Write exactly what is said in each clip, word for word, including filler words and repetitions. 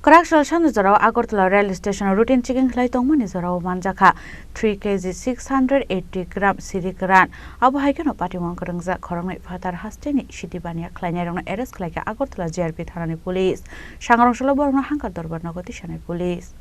Kwrak sal sano jorao Agartala rail station o routine checking khlai tongmani jorao manjakha three K G six hundred eighty gram sidi kwran. Abo hai kheno patimung kwrwngjak khoroknwi phatar hasteni sidi baniya khlainairokno arrest khlaikha Agartala G R P thanani police. Sangrong salo borokno hangkar dorbar nogo tisanai police.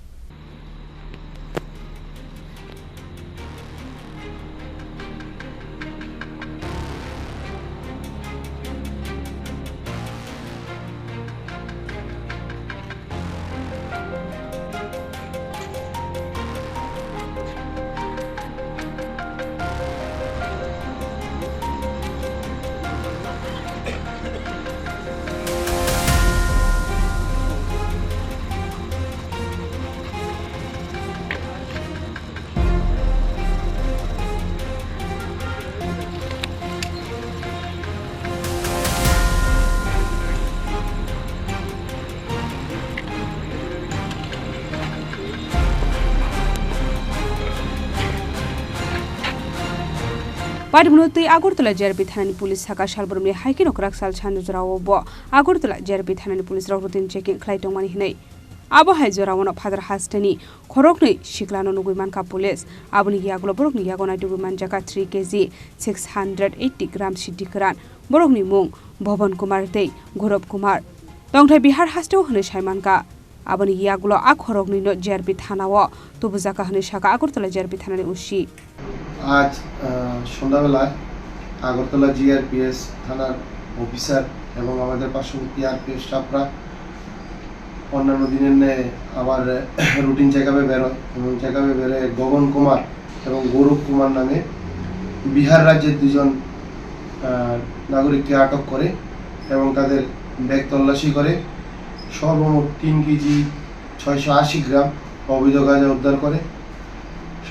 Patimungno twi Agartala G R P thanani police saka salbrumni hai kheno kwrak sal sano jorao bo Agartala G R P thanani police rok routine checking khlai tongmani hinwi. Abo hai jorao no phatar hasteni khoroknwi siklano nugwi mankha police. Aboni yagulo borokni yago naitugwi manjakha three K G six hundred eighty gram sidi kwran. Borokni mung Bhaban Kumar tei Gaurav Kumar. Tongthai Bihar hasteo hwnwi sai mankha. Aboni yagulo a khoroknwino G R P thanao tubujakha hwnwi sakha Agartala G R P thanani O C. আজ, আহ, সন্ধ্যাবেলায় আগরতলা জিআরপিএস থানার অফিসার এবং আমাদের পার্শ্ববর্তী আরপিএফ স্টাফরা অন্যান্য দিনের ন্যায় আবার রুটিন চেক আপে বেরোয় এবং চেক আপে বেরোয় গগন কুমার এবং গৌরব কুমার নামে বিহার রাজ্যের দুজন, আহ, নাগরিককে আটক করে এবং তাদের ব্যাগ তল্লাশি করে সর্বমোট তিন কেজি ছয়শো আশি গ্রাম অবৈধ গাঁজা উদ্ধার করে।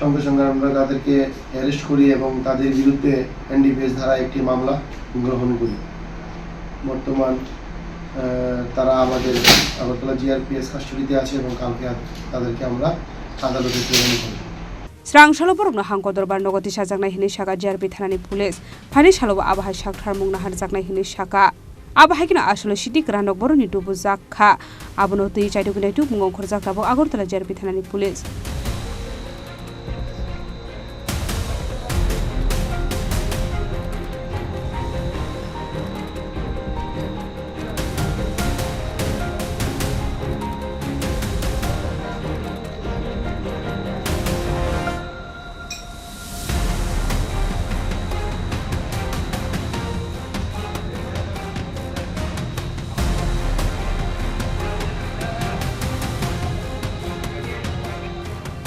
সঙ্গে সঙ্গে আমরা তাদেরকে অ্যারেস্ট করি এবং তাদের বিরুদ্ধে এনডিপিএস ধারা একটি মামলা গ্রহণ করি। বর্তমান, আহ, তারা আমাদের আগরতলা জিআরপিএস কাস্টডিতে আছে এবং কালকে আ-, তাদেরকে আমরা আদালতে প্রেরণ করব। Srang salo borokno hangko dorbar nogo tisajaknai hinwi sakha G R P thanani police. Phaini salo bo abo hai sakthar mung naharjaknai hinwi sakha. Abo hai kheno aswkno sidi kwran rok borokni tubujakha. Abono twi chaitugwi nai tubungo ongkhorjak tabuk Agartala G R P thanani police.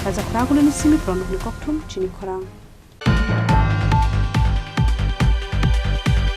Raja Khoragulini simi pronokni kokthum chini khorang.